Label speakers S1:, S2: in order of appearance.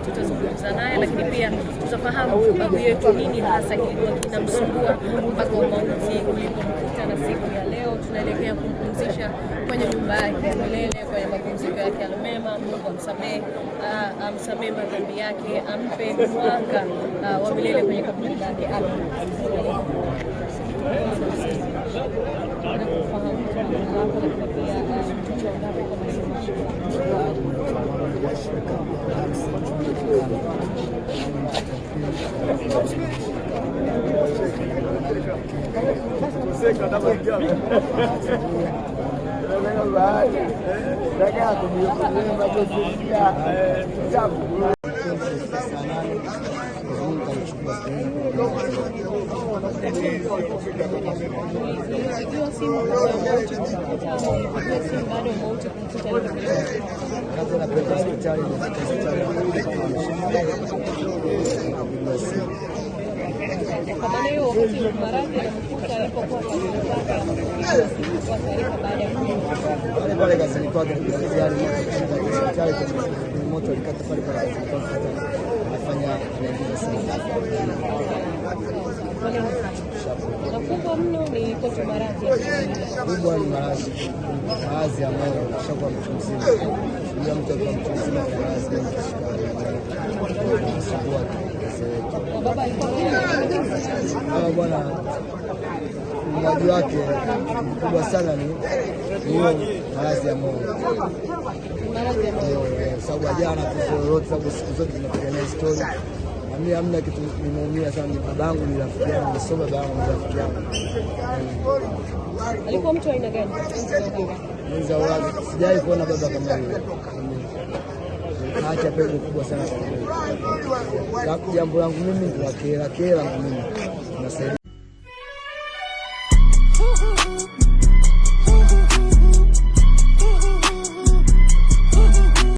S1: Tutazungumza naye, lakini pia tutafahamu babu yetu nini hasa kilikuwa kinamsumbua mpaka umauti ulipomkuta, na siku ya leo tunaelekea kumpumzisha kwenye nyumba yake ya milele, kwenye mapumziko yake ya mema. Mungu amsamehe, amsamehe madhambi yake, ampe mwanga wa milele kwenye kaburi lake. Amin. Ulipigiwa simu kabla ya mauti kumkuta ama ulipigiwa simu baada ya mauti kumkuta alipopelekwa?
S2: Napeleka hospitali, nafika hospitali nikapigwa simu.
S1: Kwa maana hiyo, wakati maradhi yanamkuta alipokuwa kazini kwake, ama kupigiwa simu kwa taarifa baada ya
S2: Pale pale kazini kwake, yaani moto hospitali, kwenye moto alikata pale pale kazini kwake, anafanya anaingiza simu.
S1: Na kubwa mno ni kwetu maradhi ya kawaida.
S2: Kubwa ni maradhi, maradhi ambayo ushakuwa mtu mzima. Unajua mtu akiwa mtu mzima kuna maradhi mengi kisukari, kusumbua wazee.
S1: Na baba alikuwa
S2: Baba bwana, mwaji wake mkubwa sana ni hiyo maradhi ya moyo.
S1: Maradhi ya moyo.
S2: Sababu jana tu lolote, sababu siku zote tunapigania story na mimi hamna kitu nimeumia sana. Ni babangu, ni rafiki yangu, ni sio babangu, ni rafiki yangu.
S1: Alikuwa mtu aina gani?
S2: Mwenza wangu, sijawahi kuona baba kama yule. Kaacha pengo kubwa sana kwa kweli. Jambo langu mimi la kera kera, mimi nasaidia.